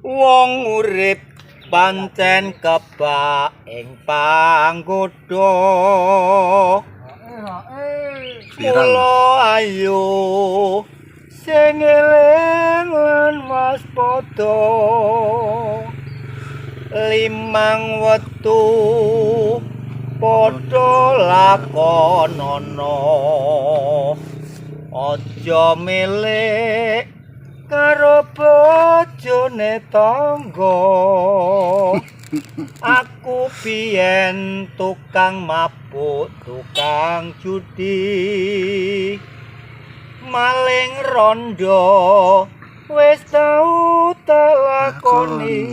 Wong urip pancen kebak ing panggoda. Viral. Mula ayo sing eling lan waspada. Limang wektu padha lakonana. Aja milik karo bojone tangga. Aku biyen tukang mabuk, tukang judi, maling rondo wis tau tak lakoni.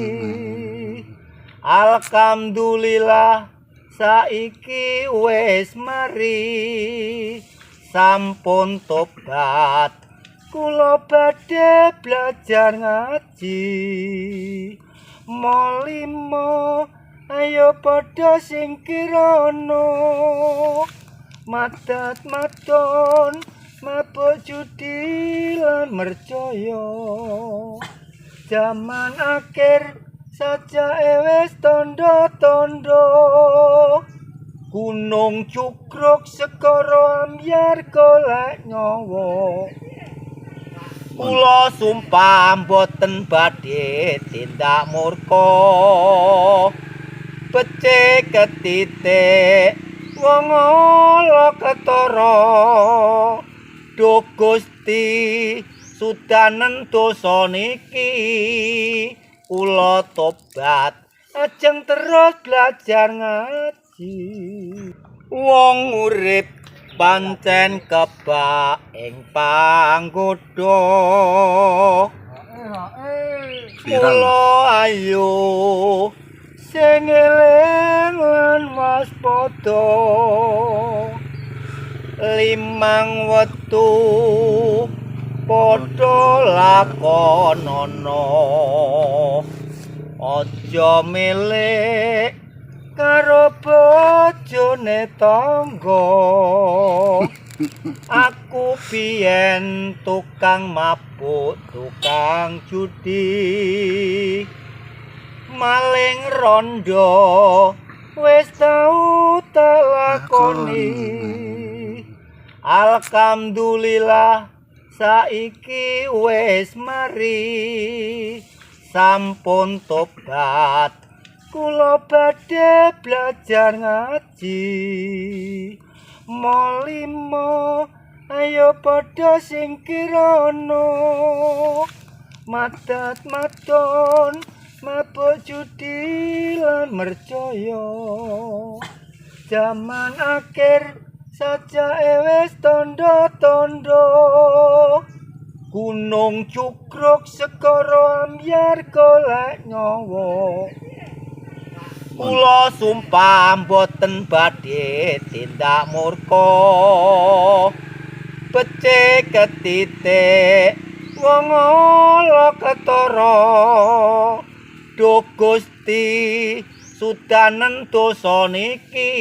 Alhamdulillah saiki wis mari, sampun tobat kula badhe belajar ngaji. Molimo ayo padha singkirana, madat madon mabuk judi lan mercaya. Jaman akhir sajake wis tandha-tandha. Gunung cukruk segara ambyar golek nyawa. Kula sumpah mboten badhe tindak murka. Becik ketitik wong ala ketara. Duh Gusti sudanen dosa niki. Kula tobat ajeng terus belajar ngaji. Wong urip pancen kebak ing panggoda. Viral. Mula ayo sing eling lan waspada. Limang wektu padha lakonana. Aja milik karo bojone tangga. Aku biyen tukang mabuk, tukang judi, maling rondo wis tau tak lakoni. Alhamdulillah saiki wis mari, sampun tobat kula badhe belajar ngaji. Molimo ayo padha singkirana, madat madon mabuk judi lan mercaya. Jaman akhir sajake wis tandha-tandha. Gunung cukruk segara ambyar golek nyawa. Kula sumpah mboten badhe tindak murka. Becik ketitik wong ala ketara. Duh Gusti sudanen dosa niki.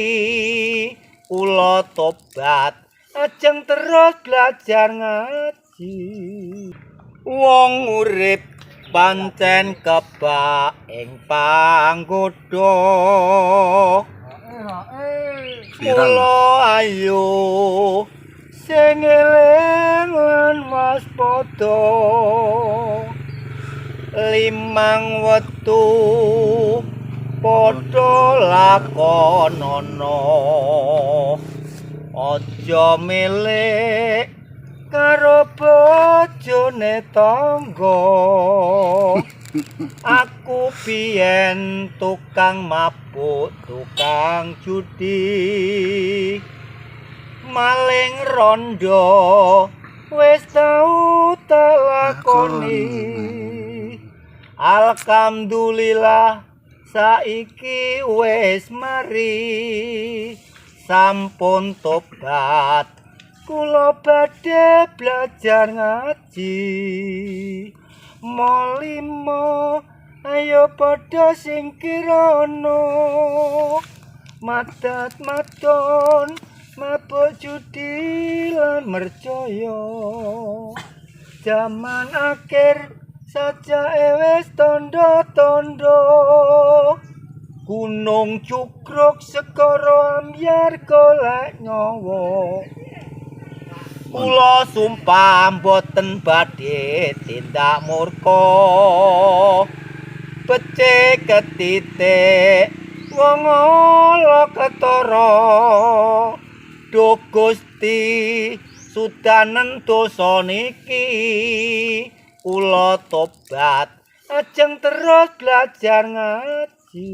Kula tobat ajeng terus belajar ngaji. Wong urip pancen kebak ing panggoda. Viral. Mula ayo sing eling lan waspada. Limang wektu padha lakonana. Aja milik karo bojone tangga. Aku biyen tukang mabuk, tukang judi, maling rondo wis tau tak lakoni. Alhamdulillah saiki wis mari, sampun tobat kula badhe belajar ngaji. Molimo ayo padha singkirana, madat madon mabuk judi lan mercaya. Jaman akhir Sajake wis tondo-tondo. Gunung Jugruk segara ambyar golek nyawa. Kula sumpah mboten badhe tindak murka. Becik ketitik wong ala ketara. Duh Gusti, sudanen dosa niki. Kula tobat, ajeng terus belajar ngaji.